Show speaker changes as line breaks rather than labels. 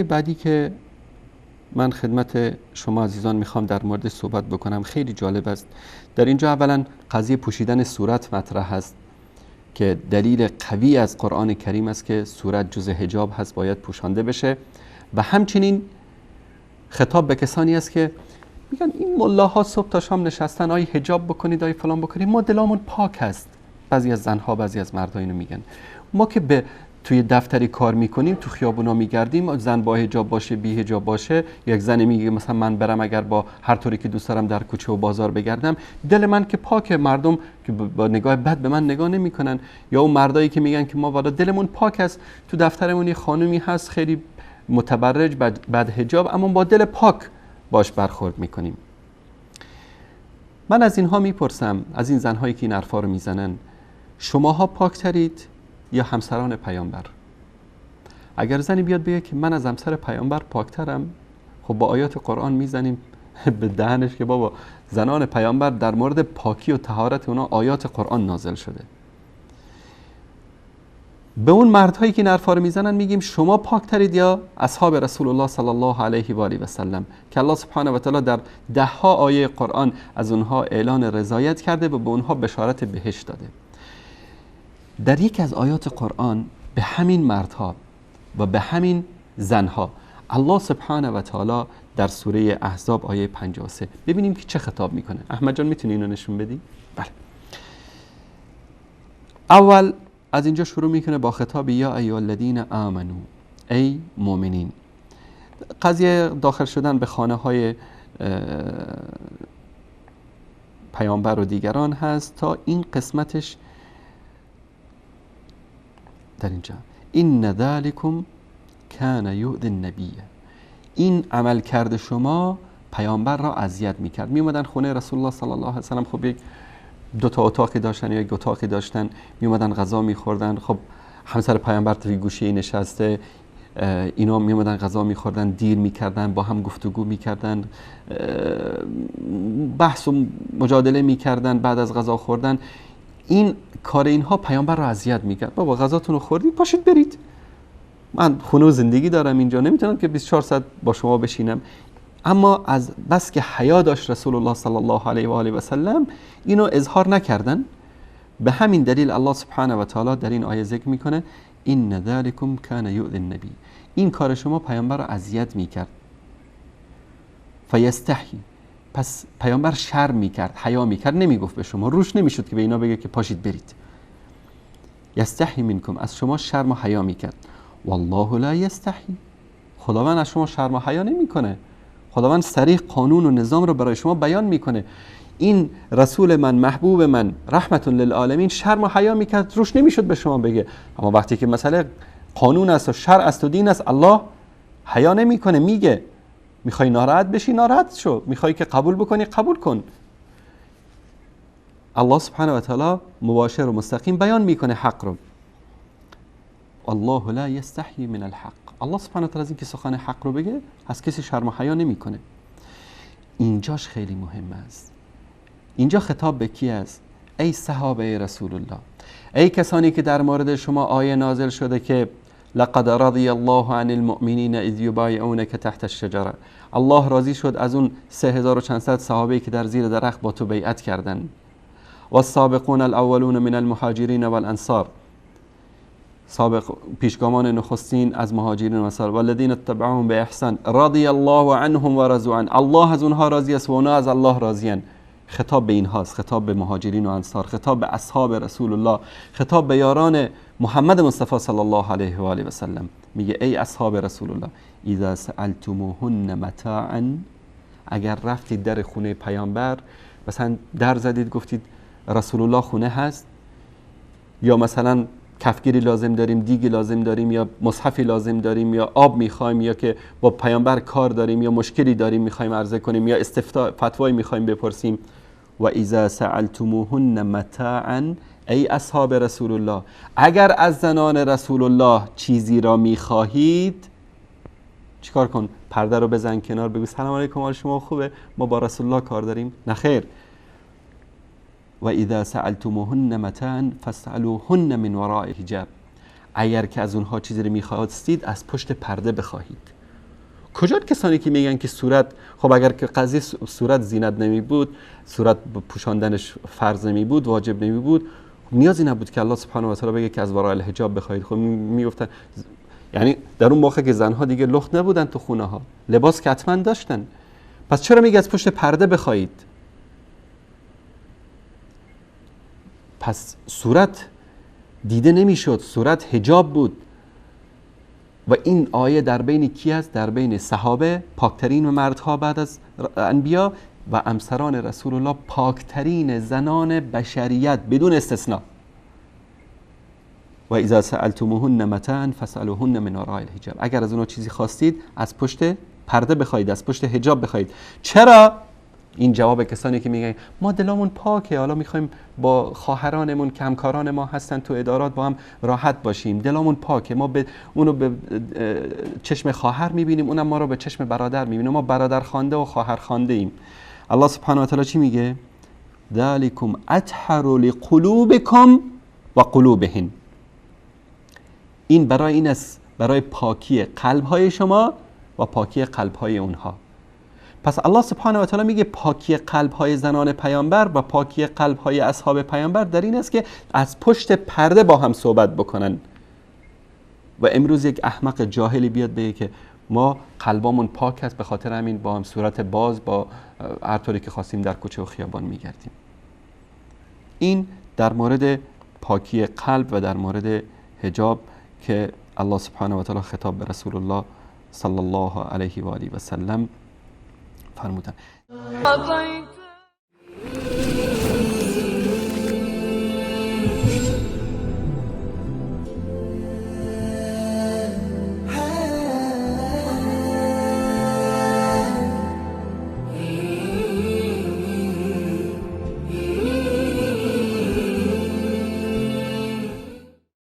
بعدی که من خدمت شما عزیزان میخوام در مورد صحبت بکنم خیلی جالب است. در اینجا اولا قضیه پوشیدن صورت مطرح است که دلیل قوی از قرآن کریم است که صورت جزء حجاب هست، باید پوشانده بشه. و همچنین خطاب به کسانی است که میگن این ملاها صبح تا شام نشستن، آی حجاب بکنید، آی فلان بکنید، ما دلامون پاک هست. بعضی از زنها، بعضی از مردها اینو میگن. ما که به توی دفتری کار میکنیم، تو خیابونا میگردیم، زن با حجاب باشه بی حجاب باشه، یک زن میگه مثلا من برم اگر با هر طوری که دوست دارم در کوچه و بازار بگردم، دل من که پاک، مردم که با نگاه بد به من نگاه نمیکنن. یا اون مردایی که میگن که ما والا دلمون پاک است، تو دفترمون یه خانومی هست خیلی متبرج، بد حجاب، اما با دل پاک باش برخورد میکنیم. من از اینها میپرسم، از این زنهایی که این حرفا رو میزنن، شماها پاکترید یا همسران پیامبر؟ اگر زنی بیاد بگه که من از همسر پیامبر پاکترم، خب با آیات قرآن میزنیم به دهنش که بابا زنان پیامبر در مورد پاکی و طهارت اونا آیات قرآن نازل شده. به اون مردهایی که این حرفا رو میزنن میگیم شما پاکترید یا اصحاب رسول الله صلی الله علیه و آله و سلم، که الله سبحانه و تعالی در ده ها آیه قرآن از اونها اعلان رضایت کرده و به اونها بشارت بهشت داده. در یکی از آیات قرآن به همین مردها و به همین زنها الله سبحانه و تعالی در سوره احزاب آیه 53 ببینیم که چه خطاب میکنه. احمد جان میتونی اینو نشون بدی؟ بله. اول از اینجا شروع میکنه با خطاب یا ایها الذین آمنو، ای مؤمنین. قضیه داخل شدن به خانه های پیامبر و دیگران هست تا این قسمتش در اینجا این ذلکم کان یؤذی النبی، این عمل کرد شما پیامبر را اذیت میکرد. میومدن خونه رسول الله صلی الله علیه و سلم، خب یک دو تا اتاقی داشتن یا یک اتاقی داشتن، میومدن غذا میخوردن. خب همسر پیامبر توی گوشه نشسته، اینا میومدن غذا میخوردن، دیر میکردن، با هم گفتگو میکردن، بحث و مجادله میکردن بعد از غذا خوردن. این کار اینها پیامبر رو اذیت میکرد. بابا غذاتون رو خوردید، پاشید برید، من خونه و زندگی دارم اینجا، نمیتونم که 24 ساعت با شما بشینم. اما از بس که حیا داشت رسول الله صلی الله علیه و آله و سلم، اینو اظهار نکردن. به همین دلیل الله سبحانه و تعالی در این آیه ذکر میکنه ان ذلکم کان یؤذی النبی، این کار شما پیامبر رو اذیت میکرد. فیستحی، پس پیامبر شرم میکرد، حیا میکرد، نمیگفت به شما، روش نمیشد که به اینا بگه که پاشید برید. یستحی منکم، از شما شرم و حیا میکرد. والله لا یستحی، خداوند از شما شرم و حیا نمیکنه. خداوند صریح قانون و نظام رو برای شما بیان میکنه. این رسول من، محبوب من، رحمت للعالمین، شرم و حیا میکرد، روش نمیشد به شما بگه. اما وقتی که مسئله قانون است و شرع است و دین است، الله حیا نمیکنه، میگه. میخوای ناراحت بشی ناراحت شو، میخوای که قبول بکنی قبول کن. الله سبحانه و تعالی مباشر و مستقیم بیان میکنه حق رو. الله لا یستحی من الحق، الله سبحانه و تعالی از اینکه سخن حق رو بگه از کسی شرم و حیا نمیکنه. اینجاش خیلی مهم است. اینجا خطاب به کی است؟ ای صحابه رسول الله، ای کسانی که در مورد شما آیه نازل شده که لقد رضی الله عن المؤمنین اذ یبایعونک تحت الشجره. الله راضی شد از اون 3400 صحابه که در زیر درخت با تو بیعت کردن. والسابقون الاولون من المهاجرین والانصار، سابق پیشگامان نخستین از مهاجرین و انصار، والذین اتبعوهم باحسان رضی الله عنهم و رضوا عنه، الله از اونها راضی است و اونها از الله راضیان. خطاب به اینهاست، خطاب به مهاجرین و انصار، خطاب به اصحاب رسول الله، خطاب به یاران محمد مصطفی صلی الله علیه و آله و سلم. میگه ای اصحاب رسول الله، اذا سألتموهن متاعا، اگر رفتید در خونه پیامبر، مثلا در زدید گفتید رسول الله خونه هست، یا مثلا کفگیری لازم داریم، دیگی لازم داریم، یا مصحفی لازم داریم، یا آب میخوایم، یا که با پیامبر کار داریم، یا مشکلی داریم میخوایم عرضه کنیم، یا استفتاء فتوایی میخوایم بپرسیم. و اذا سألتموهن متاعا، ای اصحاب رسول الله، اگر از زنان رسول الله چیزی را میخواهید چیکار کن؟ پرده رو بزن کنار، بگو سلام علیکم، حال شما خوبه، ما با رسول الله کار داریم. نه خیر. و اذا سألتموهن متاعا فاسألوهن من وراء حجاب، اگر که از اونها چیزی رو میخواستید از پشت پرده بخواهید. کجا کسانی که میگن که صورت، خب اگر که قضیه صورت زینت نمی بود، صورت پوشاندنش فرض نمی بود، واجب نمی بود، نیازی نبود که الله سبحانه و تعالی بگه که از وراء الحجاب بخواید. خب میگفتن، یعنی در اون موقع که زنها دیگه لخت نبودن تو خونه ها، لباس که حتما داشتن، پس چرا میگه از پشت پرده بخواید؟ پس صورت دیده نمیشد، صورت حجاب بود. و این آیه در بین کی است؟ در بین صحابه، پاکترین مردها بعد از انبیا، و همسران رسول الله، پاکترین زنان بشریت بدون استثناء. و اذا سألتموهن متاعا فاسألوهن من وراء الحجاب. اگر از اونها چیزی خواستید از پشت پرده بخواید، از پشت حجاب بخواید. چرا؟ این جواب کسانی که میگن ما دلامون پاکه، حالا میخوایم با خواهرانمون که همکاران ما هستن تو ادارات با هم راحت باشیم، دلامون پاکه، ما به اونو به چشم خواهر میبینیم، اونم ما رو به چشم برادر میبینه، ما برادر خوانده و خواهر خوانده ایم. الله سبحانه و تعالی چی میگه؟ ذالکم اطهر لقلوبکم و قلوبهن. این برای این است، برای پاکی قلب های شما و پاکی قلب های اونها. پس الله سبحانه و تعالی میگه پاکی قلب های زنان پیامبر و پاکی قلب های اصحاب پیامبر در این است که از پشت پرده با هم صحبت بکنن. و امروز یک احمق جاهلی بیاد بگه که ما قلبامون پاک است، به خاطر همین با هم صورت باز با هر طوری که خواستیم در کوچه و خیابان میگردیم. این در مورد پاکی قلب و در مورد حجاب که الله سبحانه و تعالی خطاب به رسول الله صلی الله علیه و آله و سلم فرمودن.